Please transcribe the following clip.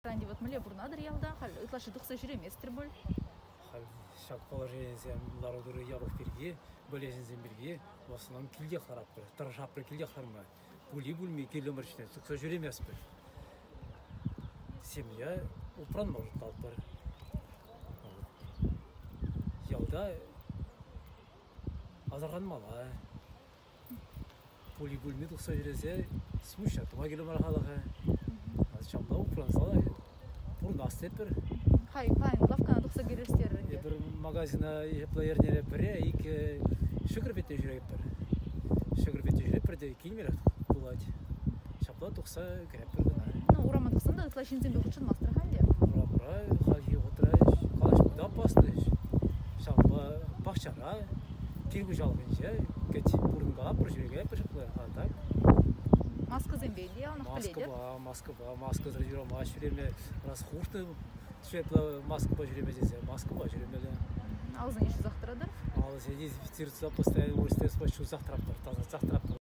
Ӗнтӗ вот мӗнле пурӑнатӑр ялта? Халь ытлашши тухса ҫӳреместӗр пуль? Халь ҫак положенисем лару-тӑру япӑх пирки, болезньсем пирки в основном килтех ларатпӑр, тӑрӑшатпӑр килтех ларма. Пули-пулми кирлӗ ҫине тухса ҫӳреместпӗр. Семья упранма шутлатпӑр. Ялта асӑрханмалла. Пули-пулми тухса ҫӳресе смущать тума кирлӗ мар халӑха. Ҫапла упранса пурӑнас тетпӗр. Хай, паян лавккана тухса кӗрес терӗр ӗнтӗ. Эпир магазина епле эрнере пӗрре, иккӗ ҫӑкӑр петне ҫӳретпӗр. Ҫӑкӑр петне ҫӳретпӗр те килмелӗх пулать. Ҫапла тухса кӗретпӗр кӑна. Ну, урама тухсан та ытла ҫынсемпе хутшӑнмастӑр-ха ӗнтӗ. Урамра хальхи вӑхӑтра калаҫма та опасно. Ҫавӑнпа пахчара, кил хуҫалӑхӗнче кӗт пурӑнкалатпӑр, ҫӳрекелетпӗр ҫапла. А так Маскӑсемпе те яланах пӗлетӗп. Маскӑпа, маскӑпа, маскӑсӑр юрамасть ҫӳреме. Раз хушнӑ светло маскӑпа ҫӳреме тесе, маскӑпа ҫӳремелле. Алӑсене ҫусах тӑратӑр? Алӑсене дезинфицироваться постоянно ҫусах тӑратпӑр, тасатсах тӑратпӑр.